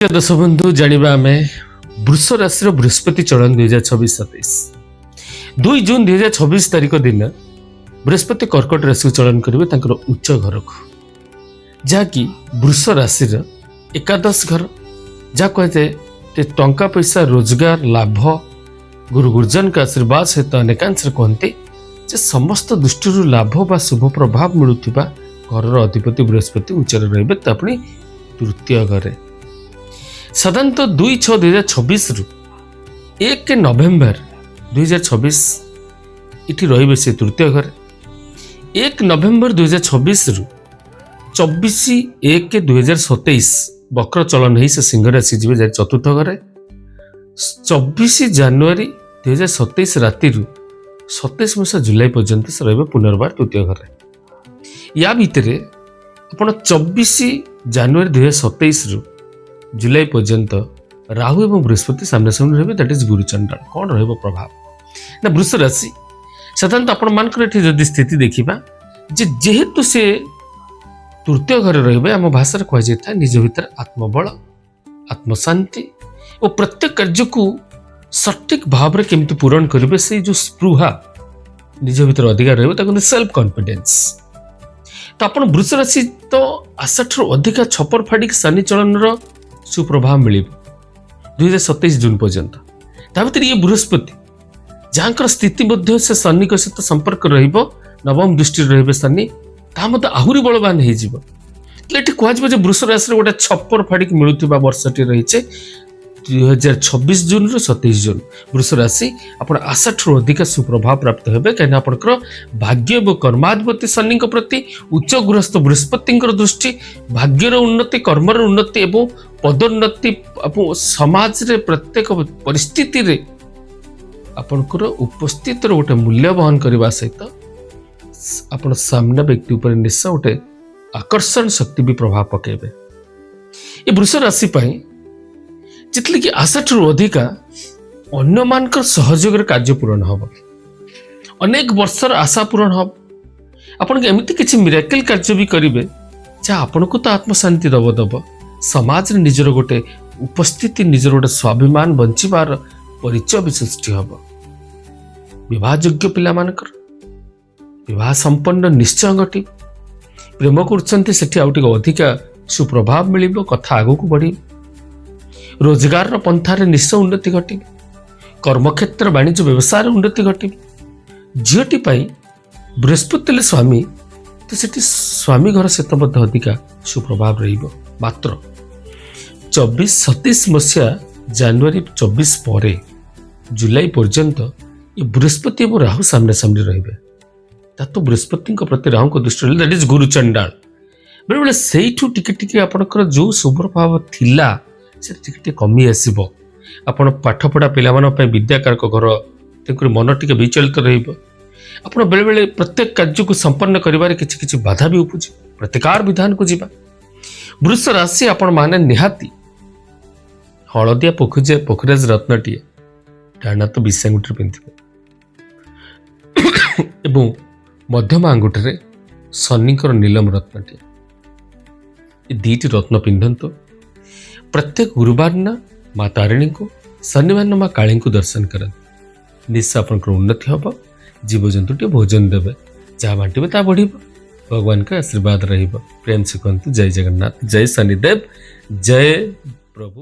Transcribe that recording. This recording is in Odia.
ଦର୍ଶକ ବନ୍ଧୁ, ଜାଣିବା ଆମେ ବୃଷ ରାଶିର ବୃହସ୍ପତି ଚଳନ 2026-27। 2 ଜୁନ 2026 ତାରିଖ ଦିନ ବୃହସ୍ପତି କର୍କଟ ରାଶିକୁ ଚଳନ କରିବେ, ତାଙ୍କର ଉଚ୍ଚ ଘରକୁ, ଯାହାକି ବୃଷ ରାଶିର ଏକାଦଶ ଘର, ଯାହା କୁହାଯାଏ ଯେ ଟଙ୍କା ପଇସା, ରୋଜଗାର, ଲାଭ, ଗୁରୁ ଗୁରୁଜନଙ୍କ ଆଶୀର୍ବାଦ ସହିତ ଅନେକାଂଶରେ କୁହନ୍ତି ଯେ ସମସ୍ତ ଦୃଷ୍ଟିରୁ ଲାଭ ବା ଶୁଭ ପ୍ରଭାବ ମିଳୁଥିବା ଘରର ଅଧିପତି ବୃହସ୍ପତି ଉଚ୍ଚରେ ରହିବେ, ତା ପୁଣି ତୃତୀୟ ଘରେ। ସାଧାରଣତଃ 2/6/2026ରୁ 1 ନଭେମ୍ବର 2026 ଏଠି ରହିବେ ସେ ତୃତୀୟ ଘରେ। 1 ନଭେମ୍ବର 2026ରୁ 24/1/2027 ବକ୍ର ଚଳନ ହେଇ ସେ ସିଂହରେ ଆସିଯିବେ ଯାଇ ଚତୁର୍ଥ ଘରେ। 24 ଜାନୁଆରୀ 2027 ରାତିରୁ 27 ମସିହା ଜୁଲାଇ ପର୍ଯ୍ୟନ୍ତ ସେ ରହିବେ ପୁନର୍ବାର ତୃତୀୟ ଘରେ। ୟା ଭିତରେ ଆପଣ 24 ଜାନୁଆରୀ 2027ରୁ ଜୁଲାଇ ପର୍ଯ୍ୟନ୍ତ ରାହୁ ଏବଂ ବୃହସ୍ପତି ସାମ୍ନାସାମ୍ନି ରହିବେ, that is ଗୁରୁଚଣ୍ଡାଳ। କ'ଣ ରହିବ ପ୍ରଭାବ ନା, ବୃଷ ରାଶି ସାଧାରଣତଃ ଆପଣମାନଙ୍କର ଏଠି ଯଦି ସ୍ଥିତି ଦେଖିବା ଯେ ଯେହେତୁ ସେ ତୃତୀୟ ଘରେ ରହିବେ, ଆମ ଭାଷାରେ କୁହାଯାଇଥାଏ ନିଜ ଭିତରେ ଆତ୍ମବଳ, ଆତ୍ମଶାନ୍ତି ଓ ପ୍ରତ୍ୟେକ କାର୍ଯ୍ୟକୁ ସଠିକ ଭାବରେ କେମିତି ପୂରଣ କରିବେ, ସେଇ ଯେଉଁ ସ୍ପୃହା ନିଜ ଭିତରେ ଅଧିକା ରହିବ, ତାକୁ ସେଲ୍ଫ କନଫିଡେନ୍ସ। ତ ଆପଣ ବୃଷ ରାଶି ତ ଆଶାଠାରୁ ଅଧିକା ଛପର ଫାଡ଼ିକି ଶନି ଚଳନର ସୁପ୍ରଭାବ ମିଳିବ 2027 ଜୁନ ପର୍ଯ୍ୟନ୍ତ। ତା ଭିତରେ ଇଏ ବୃହସ୍ପତି, ଯାହାଙ୍କର ସ୍ଥିତି ମଧ୍ୟ ସେ ଶନିଙ୍କ ସହିତ ସମ୍ପର୍କ ରହିବ, ନବମ ଦୃଷ୍ଟିରେ ରହିବେ ଶନି, ତାହା ମଧ୍ୟ ଆହୁରି ବଳବାନ ହେଇଯିବ। ହେଲେ ଏଠି କୁହାଯିବ ଯେ ବୃଷ ରାଶିରେ ଗୋଟେ ଛପର ଫାଡ଼ିକି ମିଳୁଥିବା ବର୍ଷଟି ରହିଛି 2026 ଜୁନରୁ 27 ଜୁନ। ବୃଷ ରାଶି ଆପଣ ଆଶାଠାରୁ ଅଧିକା ସୁପ୍ରଭାବ ପ୍ରାପ୍ତ ହେବେ, କାହିଁକିନା ଆପଣଙ୍କର ଭାଗ୍ୟ ଏବଂ କର୍ମାଧିପତି ଶନିଙ୍କ ପ୍ରତି ଉଚ୍ଚ ଗୃହସ୍ଥ ବୃହସ୍ପତିଙ୍କର ଦୃଷ୍ଟି, ଭାଗ୍ୟର ଉନ୍ନତି, କର୍ମର ଉନ୍ନତି ଏବଂ ପଦୋନ୍ନତି ଏବଂ ସମାଜରେ ପ୍ରତ୍ୟେକ ପରିସ୍ଥିତିରେ ଆପଣଙ୍କର ଉପସ୍ଥିତିର ଗୋଟେ ମୂଲ୍ୟ ବହନ କରିବା ସହିତ ଆପଣ ସାମ୍ନା ବ୍ୟକ୍ତି ଉପରେ ନିଶ୍ଚୟ ଗୋଟେ ଆକର୍ଷଣ ଶକ୍ତି ବି ପ୍ରଭାବ ପକାଇବେ। ଏ ବୃଷ ରାଶି ପାଇଁ ଯେତିକି ଆଶାଠାରୁ ଅଧିକା ଅନ୍ୟମାନଙ୍କର ସହଯୋଗରେ କାର୍ଯ୍ୟ ପୂରଣ ହେବ, ଅନେକ ବର୍ଷର ଆଶା ପୂରଣ ହେବ। ଆପଣଙ୍କୁ ଏମିତି କିଛି ମିରାକେଲ କାର୍ଯ୍ୟ ବି କରିବେ, ଯାହା ଆପଣଙ୍କୁ ତ ଆତ୍ମଶାନ୍ତି ଦେବ ଦେବ, ସମାଜରେ ନିଜର ଗୋଟେ ଉପସ୍ଥିତି, ନିଜର ଗୋଟେ ସ୍ୱାଭିମାନ ବଞ୍ଚିବାର ପରିଚୟ ବି ସୃଷ୍ଟି ହେବ। ବିବାହ ଯୋଗ୍ୟ ପିଲାମାନଙ୍କର ବିବାହ ସମ୍ପନ୍ନ ନିଶ୍ଚୟ ଘଟିବ। ପ୍ରେମ କରୁଛନ୍ତି, ସେଠି ଆଉ ଟିକେ ଅଧିକା ସୁପ୍ରଭାବ ମିଳିବ, କଥା ଆଗକୁ ବଢ଼ିବ। ରୋଜଗାରର ପନ୍ଥାରେ ନିଶ୍ଚୟ ଉନ୍ନତି ଘଟିବ। କର୍ମକ୍ଷେତ୍ର, ବାଣିଜ୍ୟ, ବ୍ୟବସାୟରେ ଉନ୍ନତି ଘଟିବ। ଝିଅଟି ପାଇଁ ବୃହସ୍ପତି ହେଲେ ସ୍ୱାମୀ, ତ ସେଠି ସ୍ୱାମୀ ଘର ସହିତ ମଧ୍ୟ ଅଧିକା ସୁପ୍ରଭାବ ରହିବ। ମାତ୍ର 24 27 ମସିହା ଜାନୁଆରୀ 24 ପରେ ଜୁଲାଇ ପର୍ଯ୍ୟନ୍ତ ଏ ବୃହସ୍ପତି ଏବଂ ରାହୁ ସାମ୍ନାସାମ୍ନି ରହିବେ। ତା ତ ବୃହସ୍ପତିଙ୍କ ପ୍ରତି ରାହୁଙ୍କ ଦୃଷ୍ଟି ରହିଲେ, that is ଗୁରୁଚଣ୍ଡାଳ। ବେଳେବେଳେ ସେଇଠୁ ଟିକେ ଟିକେ ଆପଣଙ୍କର ଯେଉଁ ସୁପ୍ରଭାବ ଥିଲା, ସେ ଟିକେ ଟିକେ କମି ଆସିବ। ଆପଣ ପାଠପଢ଼ା ପିଲାମାନଙ୍କ ପାଇଁ ବିଦ୍ୟାକାରକ ଘର, ତେଣୁକରି ମନ ଟିକେ ବିଚଳିତ ରହିବ। ଆପଣ ବେଳେବେଳେ ପ୍ରତ୍ୟେକ କାର୍ଯ୍ୟକୁ ସମ୍ପନ୍ନ କରିବାରେ କିଛି କିଛି ବାଧା ବି ଉପୁଜିବ, ପ୍ରତିକାର ବିଧାନକୁ ଯିବା। ବୃଷ ରାଶି ଆପଣମାନେ ନିହାତି ହଳଦିଆ ପୋଖରାଜ ରତ୍ନଟିଏ ଡାହାଣ ହାତ ବିଶି ଆଙ୍ଗୁଠିରେ ପିନ୍ଧିବେ ଏବଂ ମଧ୍ୟମ ଆଙ୍ଗୁଠିରେ ଶନିଙ୍କର ନୀଲମ ରତ୍ନଟିଏ, ଏ ଦୁଇଟି ରତ୍ନ ପିନ୍ଧନ୍ତୁ। ପ୍ରତ୍ୟେକ ଗୁରୁବାର ଦିନ ମା ତାରିଣୀଙ୍କୁ, ଶନିବାର ଦିନ ମା କାଳୀଙ୍କୁ ଦର୍ଶନ କରନ୍ତୁ। ନିଶ୍ଚୟ ଆପଣଙ୍କର ଉନ୍ନତି ହେବ। ଜୀବଜନ୍ତୁଟିଏ ଭୋଜନ ଦେବେ, ଯାହା ବାଣ୍ଟିବେ ତାହା ବଢ଼ିବ, ଭଗବାନଙ୍କ ଆଶୀର୍ବାଦ ରହିବ। ପ୍ରେମ ଶିଖନ୍ତୁ। ଜୟ ଜଗନ୍ନାଥ, ଜୟ ଶନିଦେବ, ଜୟ ପ୍ରଭୁ।